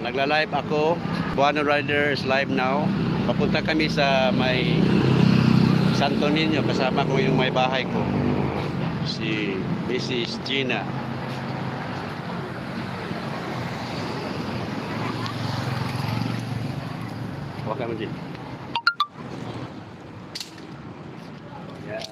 Nagla-live ako. Buano Riders live now. Papunta kami sa may Santo Niño. Kasama ko yung may bahay ko. Si Mrs. Gina. Huwag ka mo din. Yan.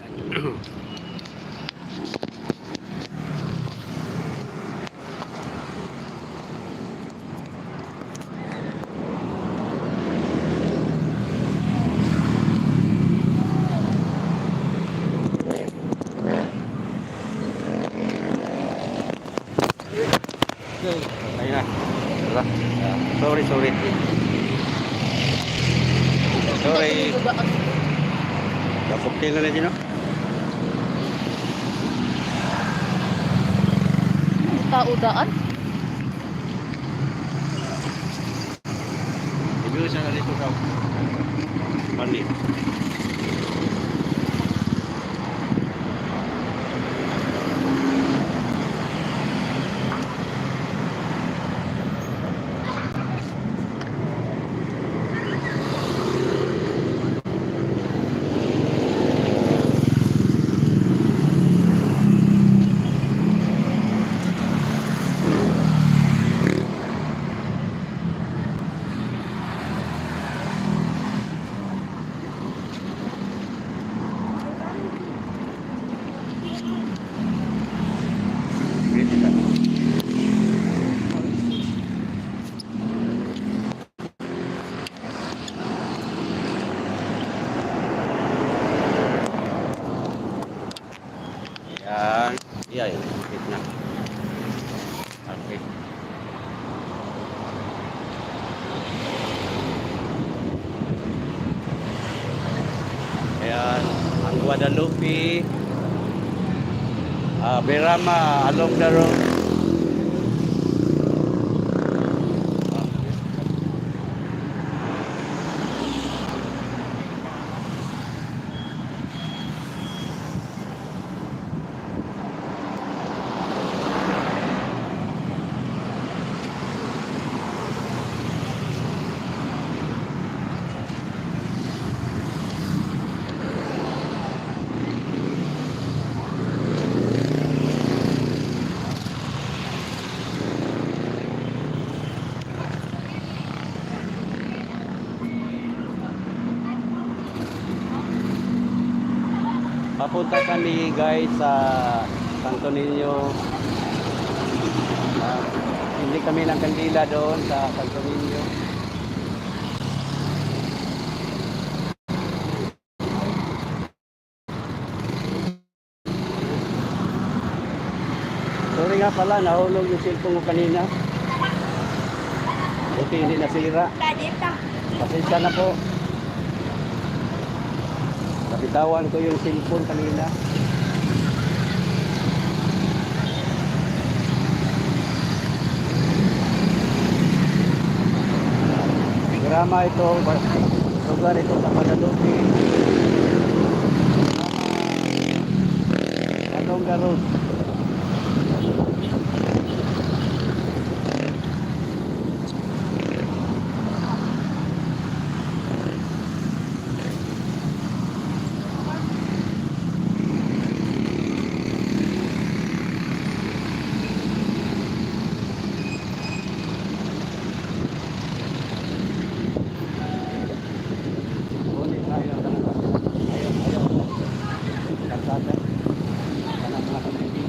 Ayun na. Diba? Sorry. Sorry. Kapuktil na din, no? Uda-udaan? Ibig siya na dito ka. Mali. Yan. Iya, ikit na. Okay. Ayan, ang Guadalupe, Berama along the road. Papunta kami guys sa Santo Niño. Hindi kami ng kandila doon sa Santo Niño. Sorry nga pala, nahulog yung cellphone ko kanina. Buti hindi nasira. Pasensya na po. Nabitawan ko yung cellphone kanina. Grama ito, lugar ito sa Guadalupe. Anong garot? Ayaw. Kalsada. Anak mga kaibigan.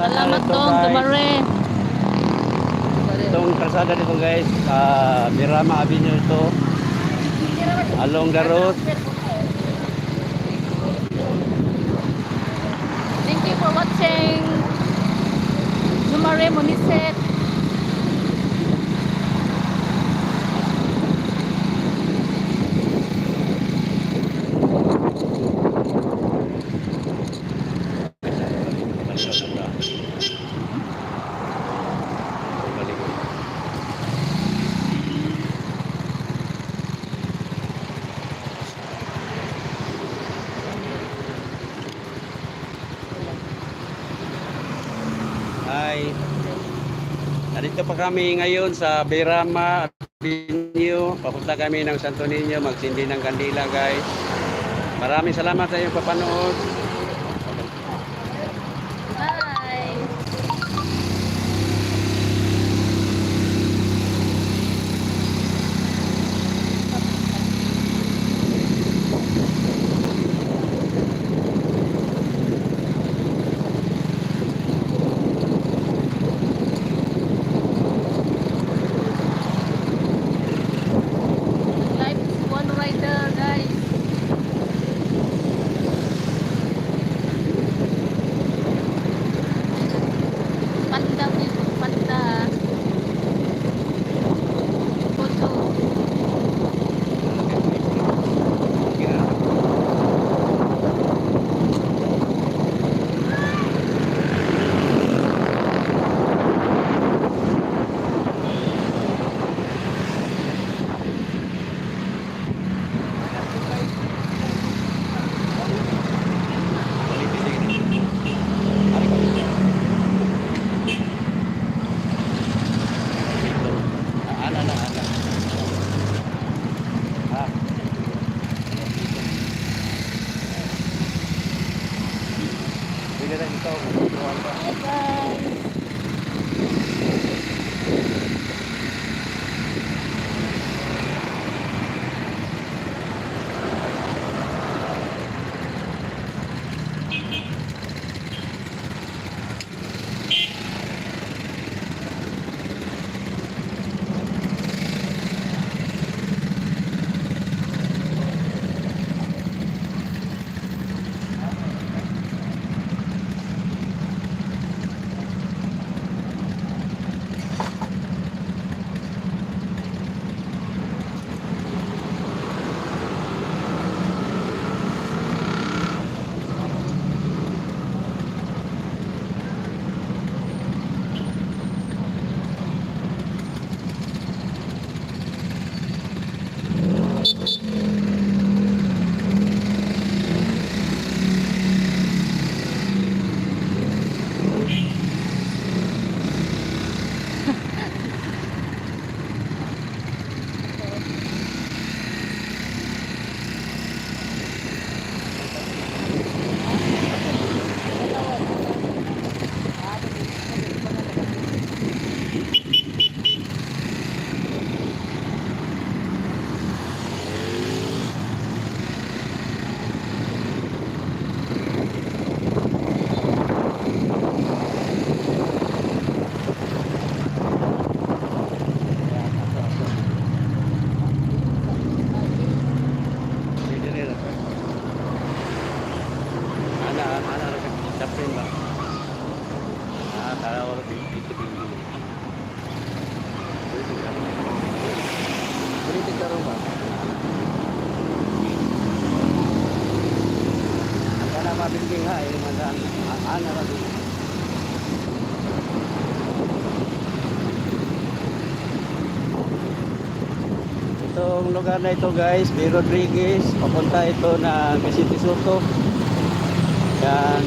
kalsada Salamat nito, dong, guys. Tumare. Itong kalsada nito guys, Birama Avenue ito. Along the road. Thank you for watching. Tumare Moniset. Hi. Narito pa kami ngayon sa Birama Avenue. Papunta kami ng Santo Niño, magsindi ng kandila guys. Maraming salamat sa iyong papanood. Bye. Life is one rider, guys. Panda people, panda. Photo. Ana na, ana. Ah. Pwede na ikaw. Bye, guys. Itong lugar na ito guys, Bay Rodriguez, papunta ito na Vicente Soto. Yan.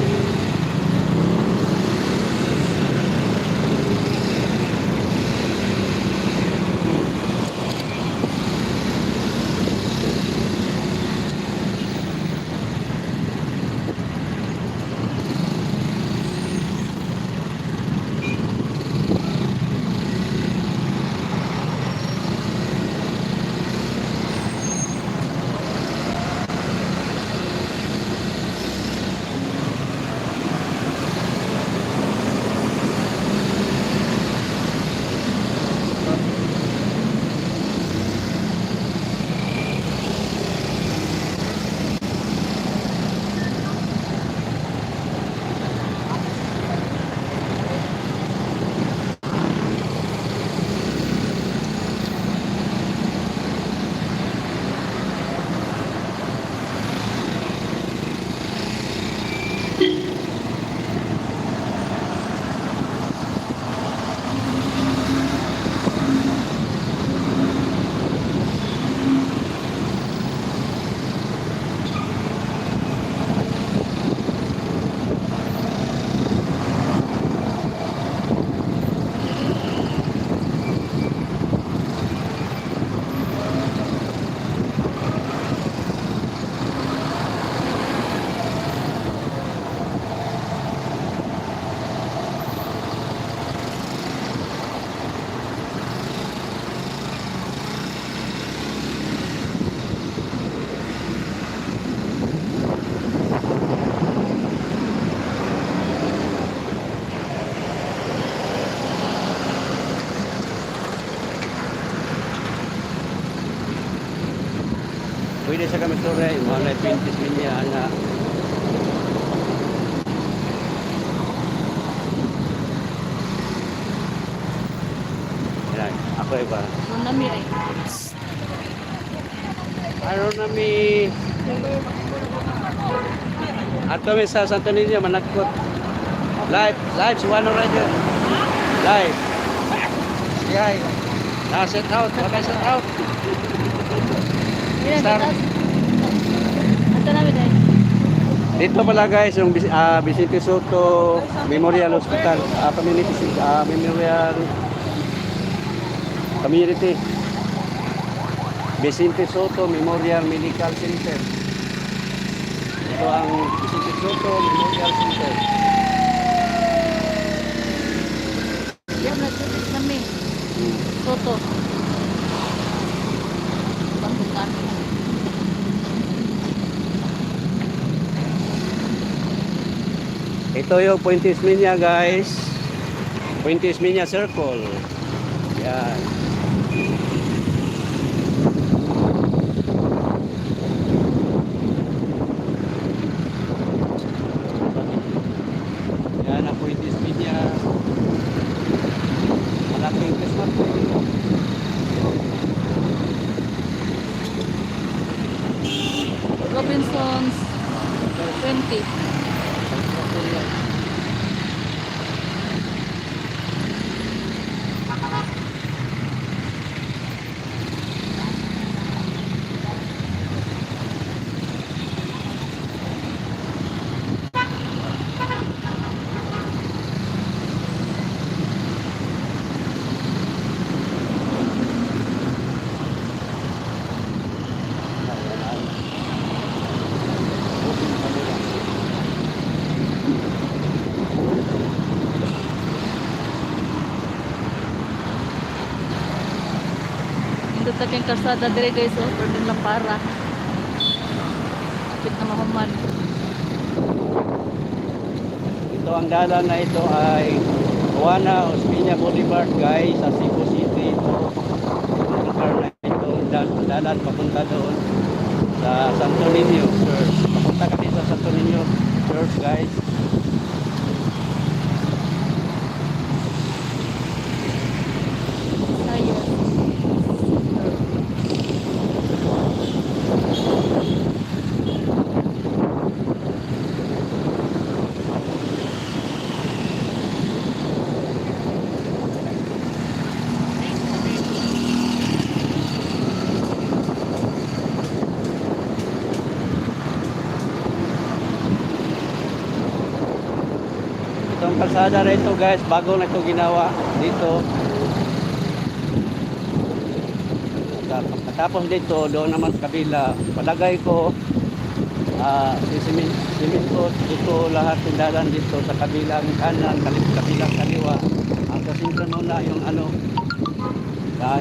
pwede sa kami tuloy, mga 20 niya, ana. Yan, ako iba. Tsunami ay. Ano na mi, ato mi sa Santo Niño, manakot. Live, si Wano Radio. Live. Sige, set out, okay, set out. Yan, Start. Ito namin ay. Dito pala guys, yung Vicente Soto Memorial Hospital, Community Vicente Soto Memorial Medical Center. Ito ang Vicente Soto Memorial Center. Yan, nagsisit kami. Soto. Bangkutan. Ito yung Puentes Minya guys. Puentes Minya Circle. Yan. Yan ang Puentes Minya. Malaking Christmas tree. Robinsons 20. Ito sa kayong kalsada dire guys, oh, pwede lang para. Kapit na mahuman. Ito ang dalan na ito ay Juana Ospina Boulevard guys sa Cebu City. Ang lugar na ito, dalan papunta doon sa Santo Niño Church. Papunta ka dito sa Santo Niño Church guys. Ayun. Itong kalsada na ito guys, bago na ito ginawa dito. Tapos dito, doon naman sa kabila, palagay ko, simento dito lahat ng dalan dito sa kabilang kanan, kabilang kaliwa. Ang kasinto muna yung ano,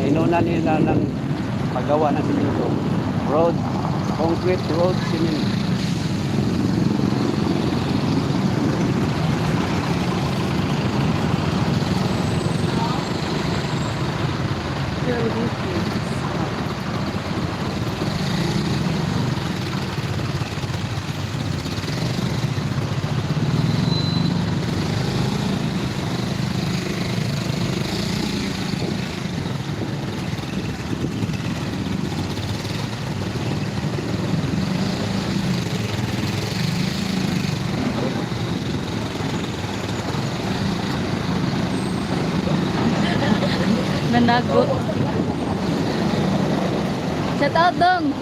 inuna nila ng paggawa ng simento. Road, concrete road cement. Nanagot. Shout out dong.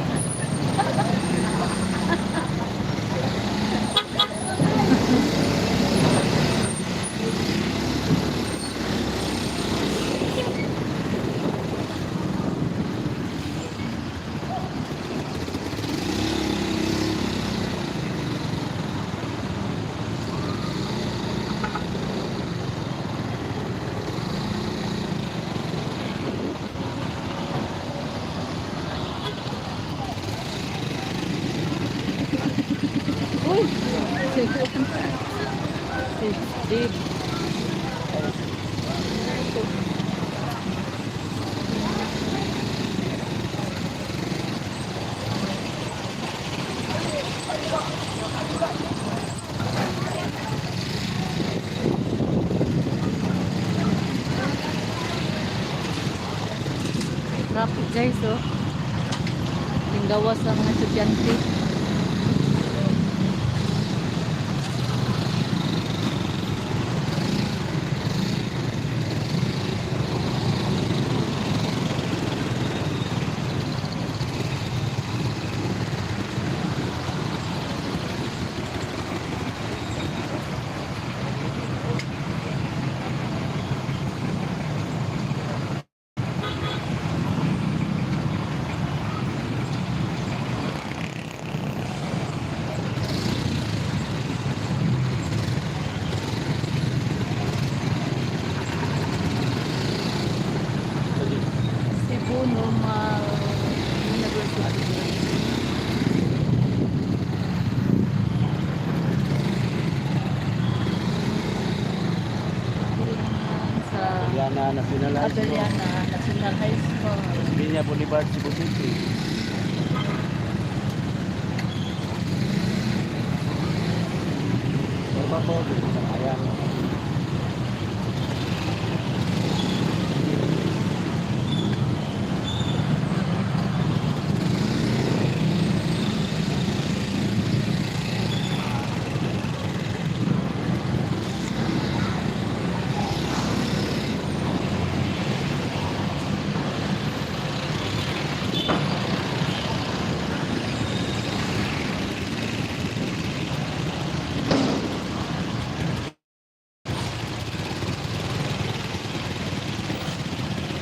Uy. Deep. guys, oh. Yung gawas sa mga estudyante. Cebu Normal University. Sa Yana National High School. Abeliana National High School. Linya Boulevard, Cebu City. Ano po? Ayan.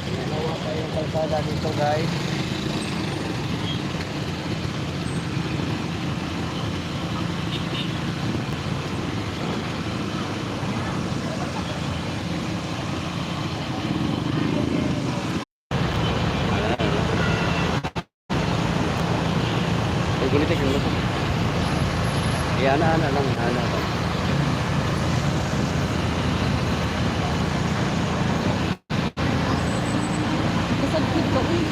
Dalawa pa yung kalsada dito guys. Ay, gulitik yung lupa. Yan na lang. Kasagpit ko. Uy.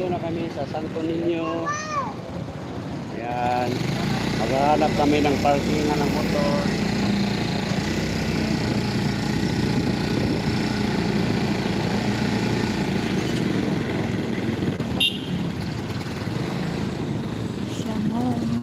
nandito na kami sa Santo Niño. Yan. Maghahanap kami ng parkingan ng motor. Shalom.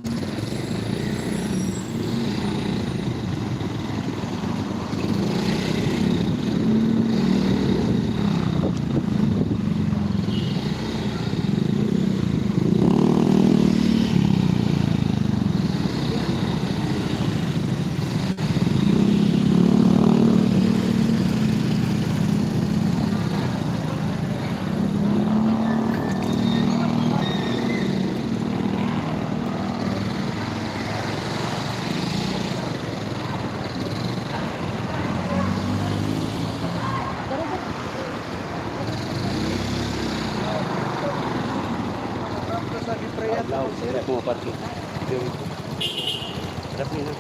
Adlaw, sila mo parking. Harap niyo na.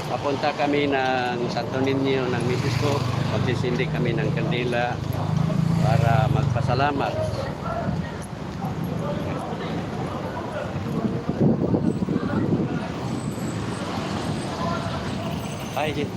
Papunta kami ng Santo Niño ng misis ko. Magsisindi kami ng kandila para magpasalamat. Hi, Jin.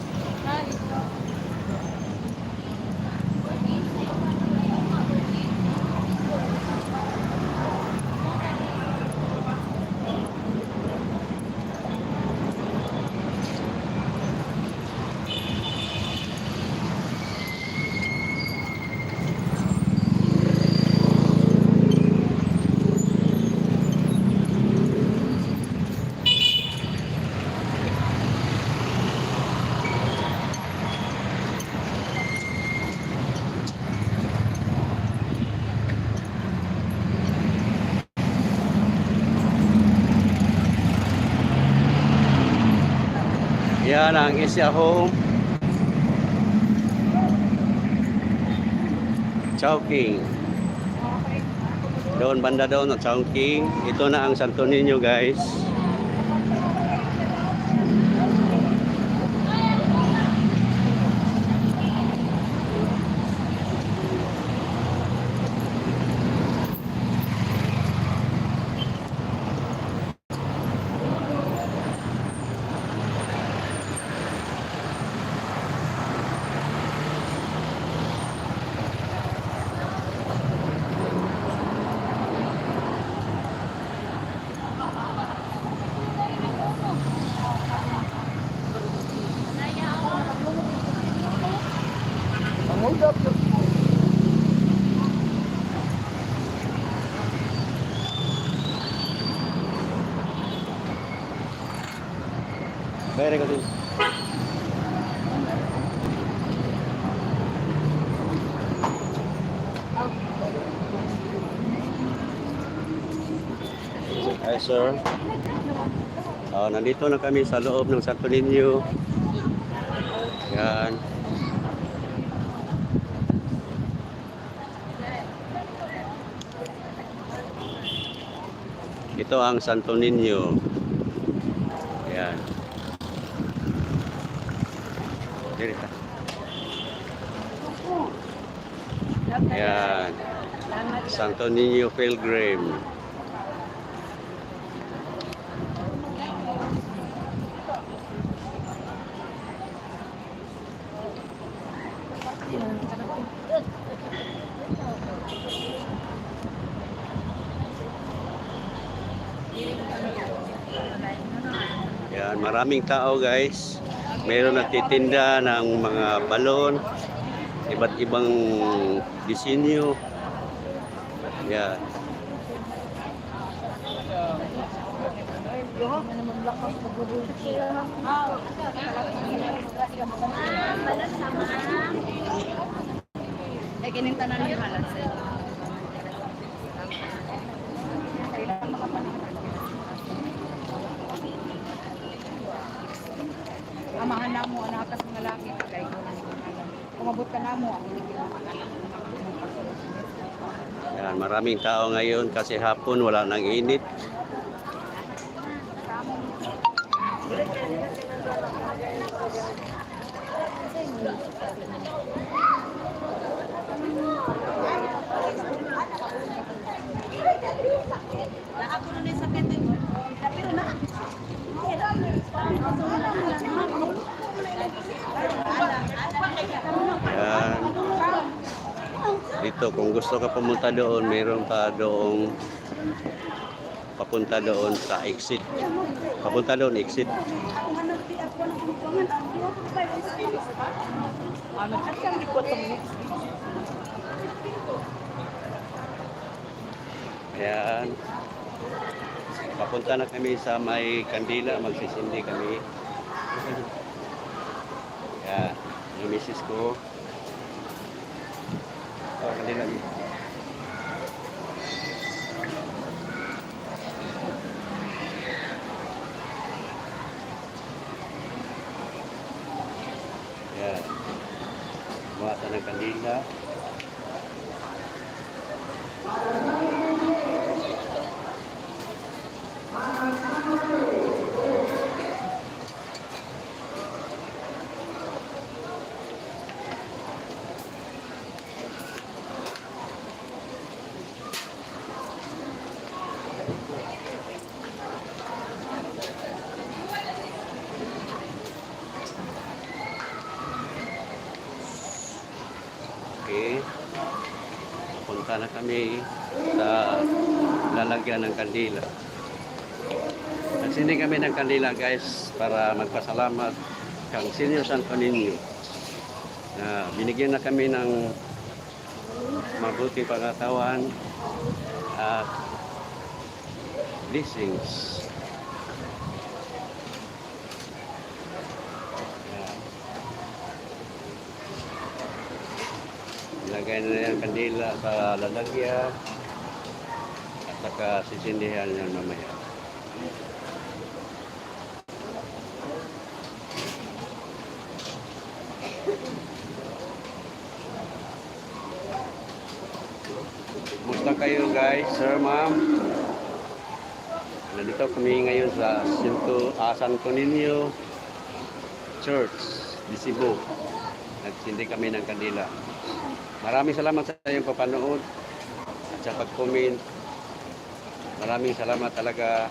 Yan ang Asia Home. Chowking. Doon banda doon at Chowking. Ito na ang Santo Niño, guys. Very good. Hi, sir. Nandito na kami sa loob ng Santo Niño. Yan. Ito ang Santo Niño. Ayan. Dirita. Ayan. Santo Niño Pilgrim. Ayan, maraming tao guys. Mayroon nagtitinda ng mga balon, iba't ibang disenyo. Ayan. Eh, kinintanan niyo halas. Amahan na mo, anak kas mga laki. Kaya kumabot ka na mo. Ayan, maraming tao ngayon kasi hapon wala nang init. Ako na sa sakit. Pero na. Ayan. Dito kung gusto ka pumunta doon, mayroon pa doong papunta doon sa exit. Papunta doon, exit. Ayan. Papunta na kami sa may kandila, magsisindi kami. Ayan, yung misis ko. Oh, kandila. Ayan. Buhatan ng kandila. Okay. Punta na kami sa lalagyan ng kandila. Nagsindi kami ng kandila guys para magpasalamat kang Senior Santo Niño na binigyan na kami ng mabuting pangatawan at blessings. Ilagay na yung kandila sa lalagyan at saka sisindihan yan mamaya. Kumusta kayo guys, sir, ma'am? Nandito kami ngayon sa Santo Niño Church di Cebu. Nagsindi kami ng kandila. Maraming salamat sa iyong papanood at sa pag-comment. Maraming salamat talaga.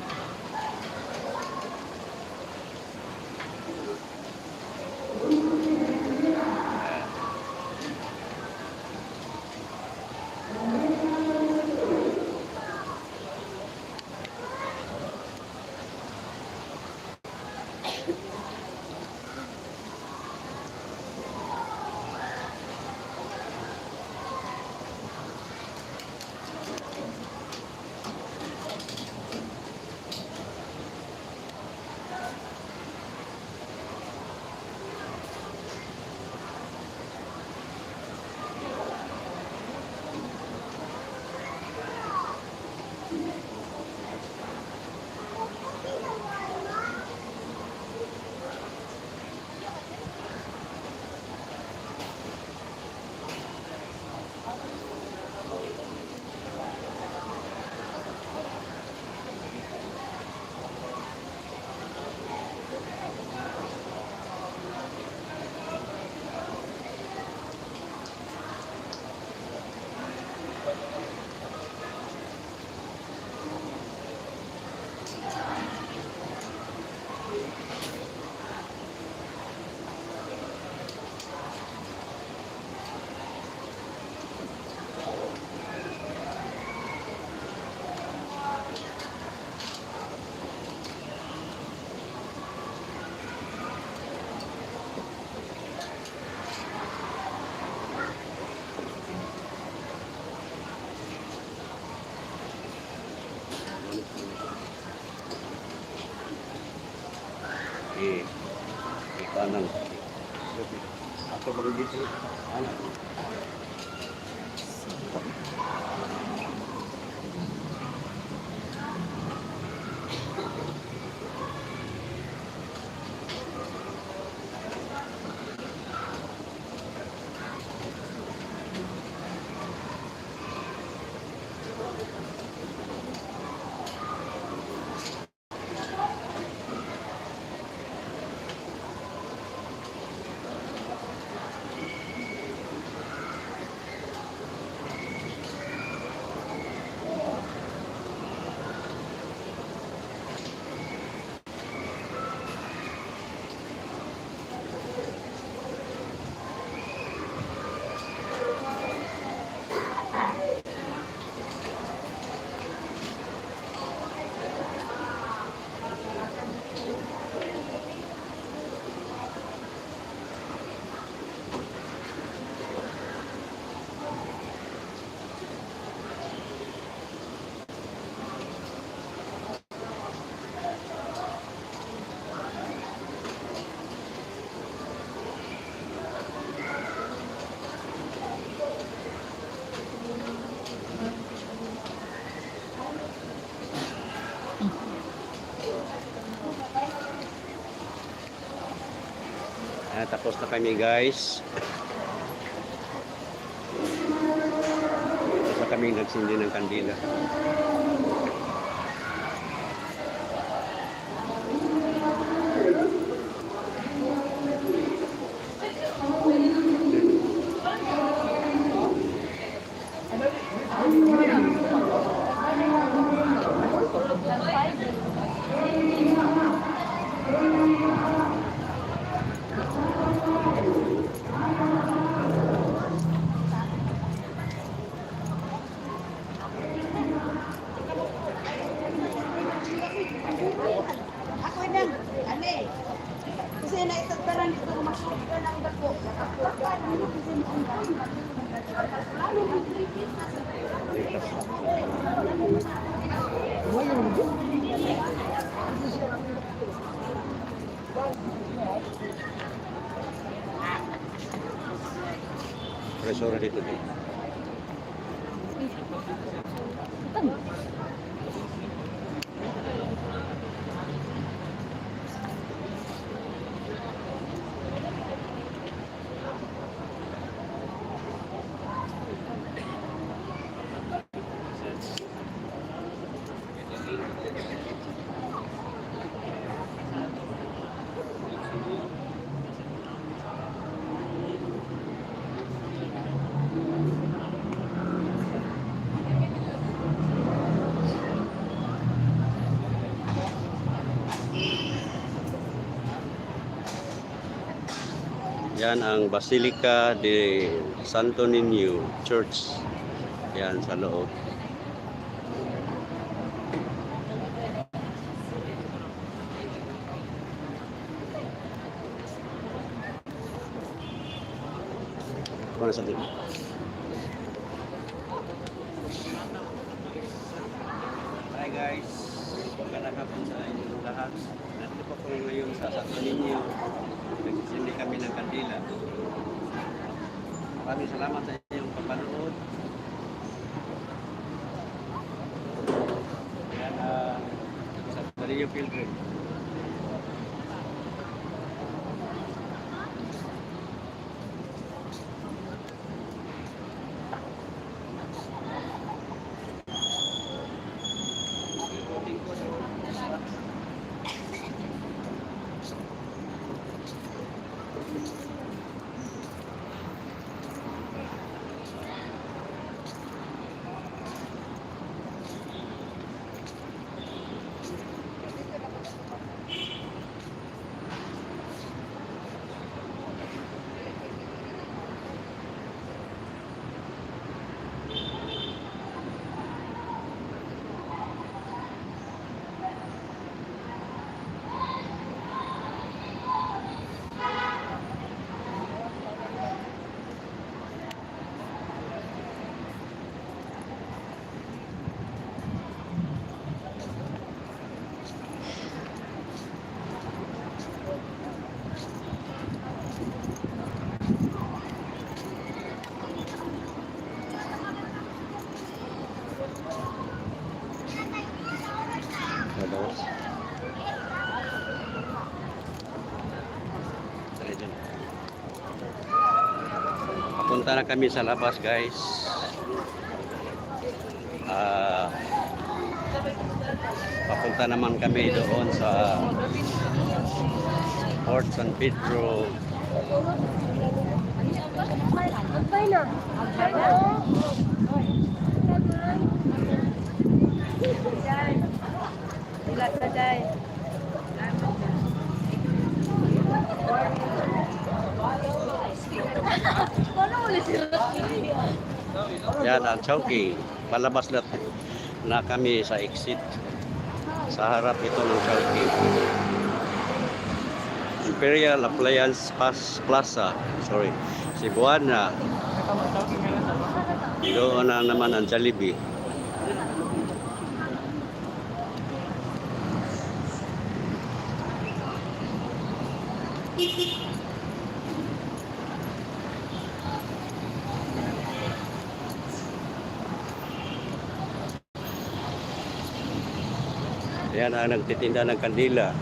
Ikanang. Ako bago dito. Anak. Tapos na kami guys. Tapos na kami nagsindi ng kandila. Ako din. Ane. Kasi naitagparan ito kumakot ka ng dako. Nakakot ka ng Presura dito din. Yan ang Basilica de Santo Niño Church. Yan sa loob. Kung sa dito. Hi guys. Magandang hapon sa inyong lahat. Nandito po kami ngayon sa Santo Niño. Nagsisindi kami ng kandila. Maraming salamat sa inyong papanood. Yan sa Mario Pilgrim. Papunta na kami sa labas, guys. Papunta naman kami doon sa Port San Pedro. Yan ang Chowking. Palabas na kami sa exit. Sa harap ito ng Chowking. Imperial Appliance Plaza. Sorry. Cebuana. Doon na naman ang Jollibee. Yan ang nagtitinda ng kandila.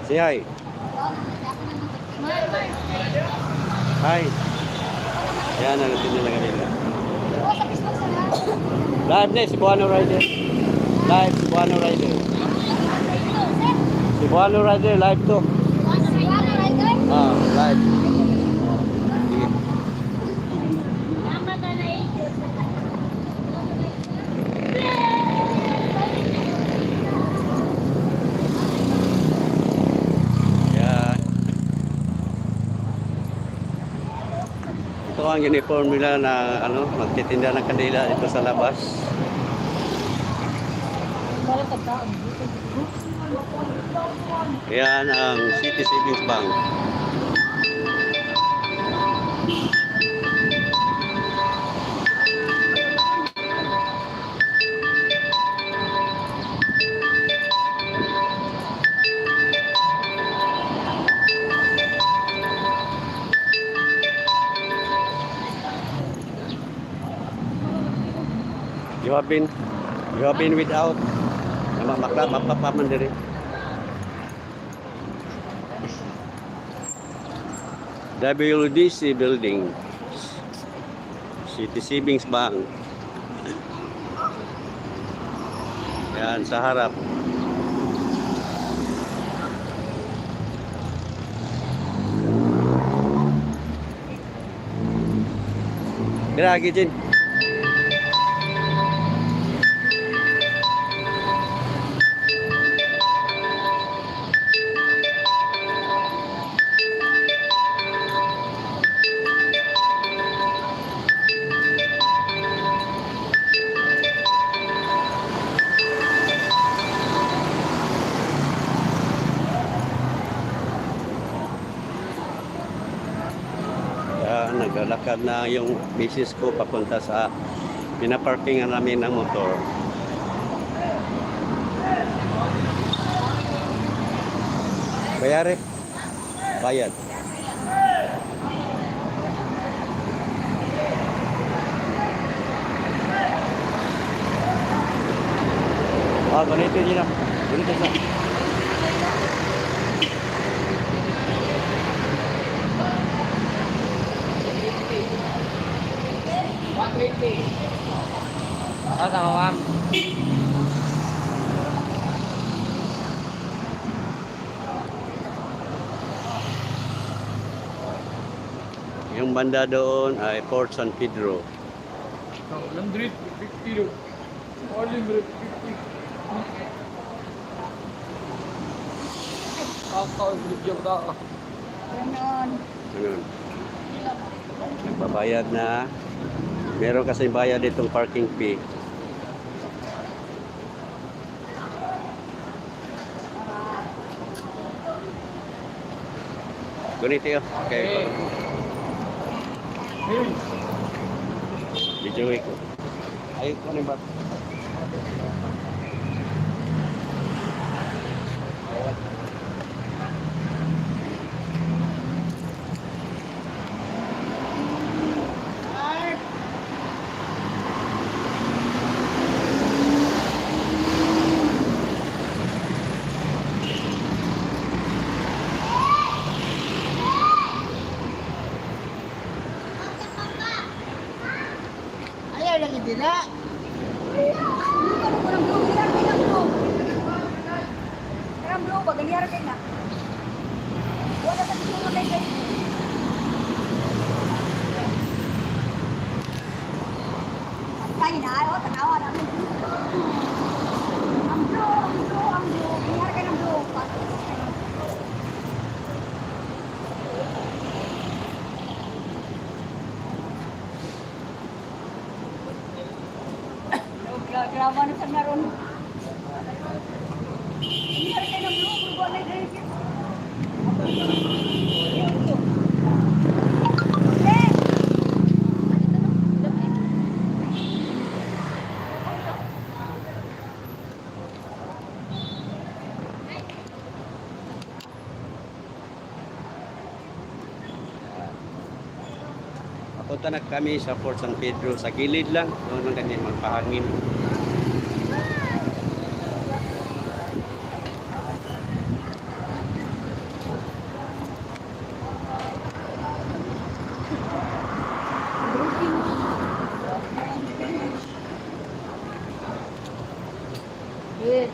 Say hi. Hi. Yan ang nagtitinda ng kandila. Live na, Cebuano Rider. Live, Cebuano Rider. Cebuano Rider, live to. Live. Sige. Yan. Ito ang uniform nila na magtitinda ng kandila dito sa labas. Yan ang City Savings Bank. You have been without mapapaman diri. WDC building. City Savings Bank. Yan sa harap. Diragi din. Naglalakad na yung misis ko papunta sa pinaparkingan namin ng motor. Bayari. Bayad. Ganito din na. Ganito sa. Tama, ma'am. Yung banda doon ay Port San Pedro. 150. 150. Ganon. Ganun. Nagbabayad na. Meron kasi bayad itong parking fee. Ganito yun. Okay. Video ko. Ay, ano ba? Sila. Ano ko ng blue? Ganyan kayo ng blue. Karang blue ba? Ganyan kayo na. Wala sa dito mo kayo kayo. Kayo na, ayaw. Tanawa namin. Ang blue, ang blue, ang blue. Ganyan kayo ng blue. Graba na sa naroon. Hindi ka rin ng blue, buwan na rin. Papunta na kami sa Fort San Pedro. Sa gilid lang. Doon lang kami magpahangin. Yes.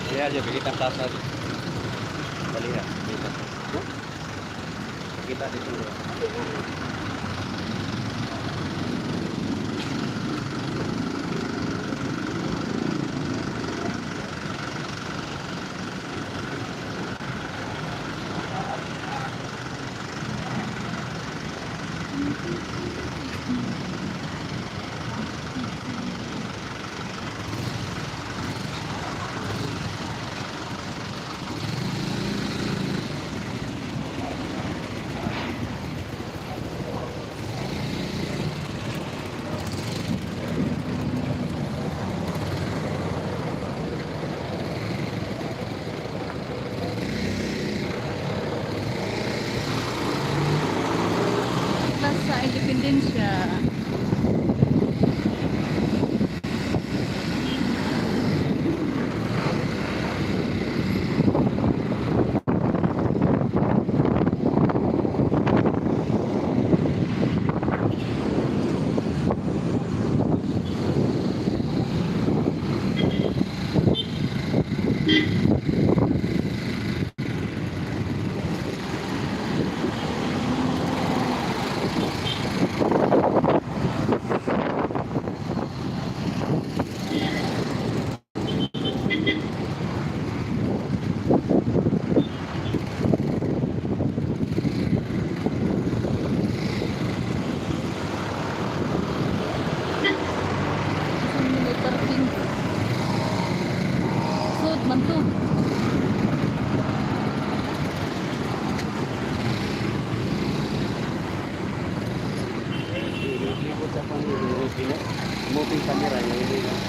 Kaya aja kita plaza. Balihan. Kita. Kita di sini. Plaza Independencia. Sud man to. Ikot sa pangyayari. Moving camera yung hindi lang.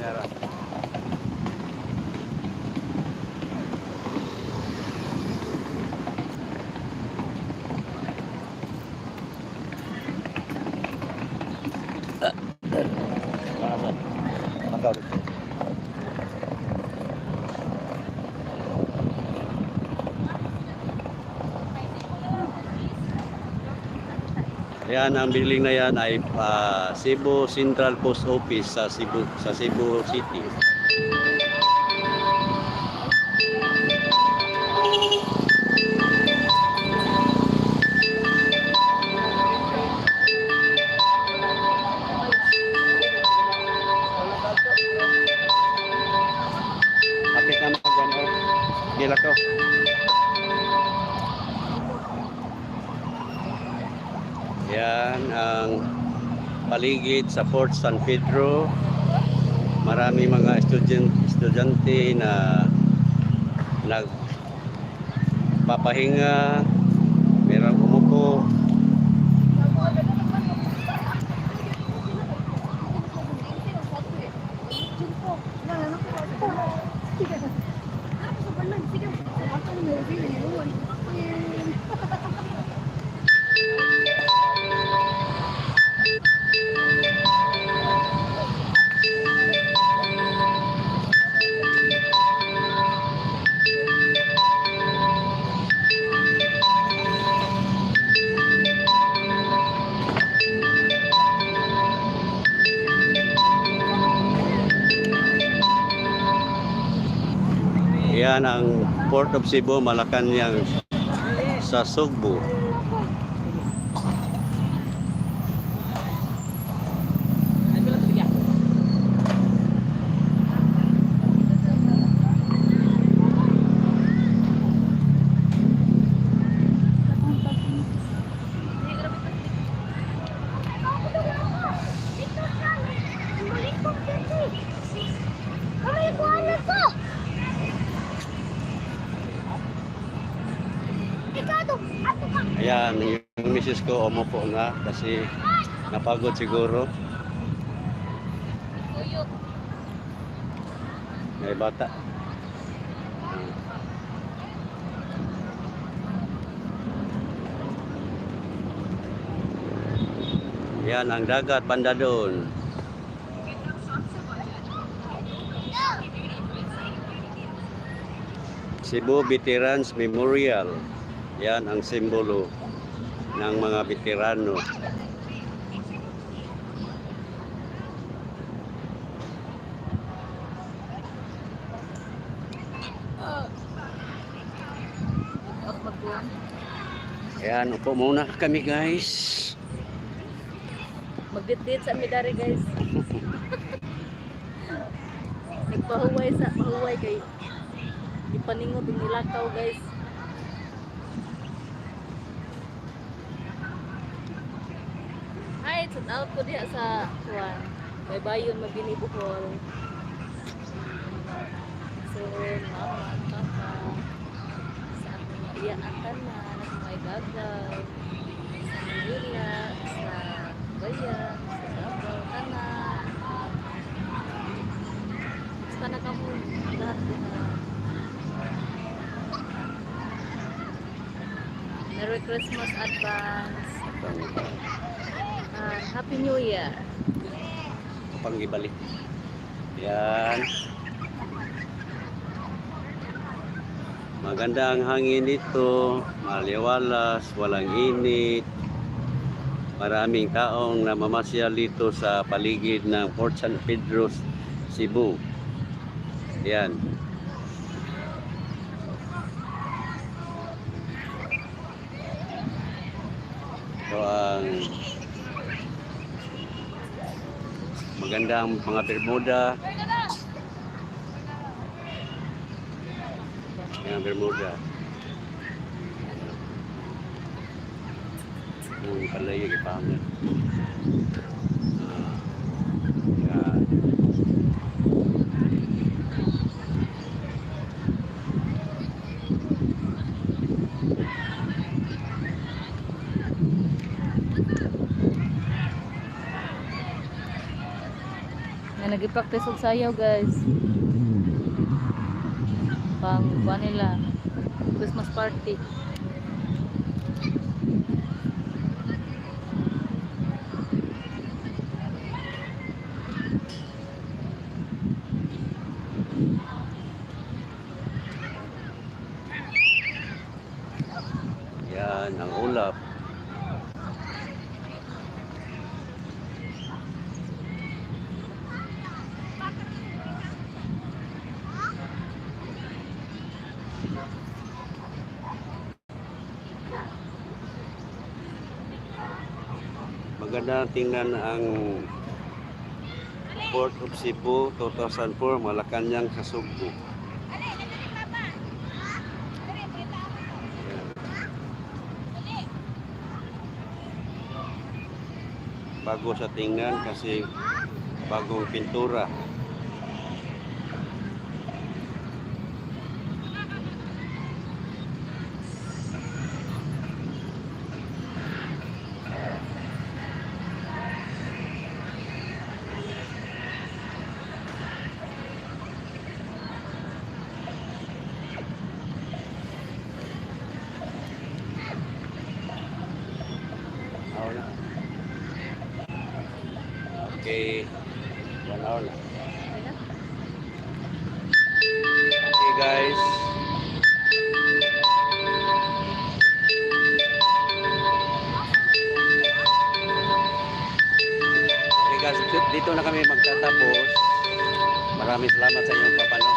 Yara. Makaw dito. Yan, ang building na yan ay Cebu Central Post Office sa Cebu City. Kapit na mag-ano, gila to. Yan ang paligid sa Fort San Pedro. Marami mga estudyante na nagpapahinga, merong umupo. Yan ang Port of Cebu, Malacanang sa Sugbo. Ayan, yung misis ko umupo na kasi napagod siguro. May bata. Yan ang dagat banda doon. Cebu Veterans Memorial. Yan ang simbolo ng mga veterano. Ayan, upo muna kami guys. Magdit-dit sa midari guys. Nagpahuway sa pahuway kay ipaningod ang nilakaw guys. Hi, shout out ko diha sa Juan. Baybayon Mabini-Bohol. So, mama, papa, sa akong Maria Antana, sa mga gagaw, sa Manila, sa Bayan, sa Davao, Tanan. Basta na kamo lahat na. Merry Christmas advance. Happy New Year. Panggibalik. Yan. Maganda ang hangin dito, maliwalas, walang init. Maraming taong namamasyal dito sa paligid ng Fort San Pedro, Cebu. Yan. So ang magandang mga Bermuda. Yan, Bermuda. Yung palaya ipangan. Yan. May nag-practice og sayaw guys. Pang nila Christmas party. Yan ang ulap. Maganda tingnan ang Port of Cebu 2004 Malacanang sa Subo. Bago sa tingnan kasi bagong pintura. Okay, 1 hour na. Okay guys. Okay guys, dito na kami magtatapos. Maraming salamat sa inyong papanood.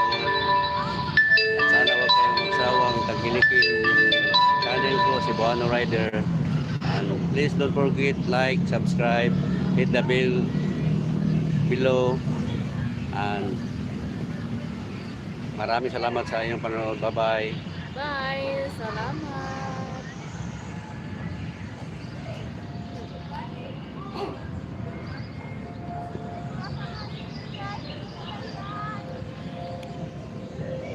At sana huwag kayong magsawang tagilikin yung channel ko, si Buano Rider. And please don't forget like, subscribe, hit the bell below, and maraming salamat sa inyong panonood. Bye bye. Bye. Salamat.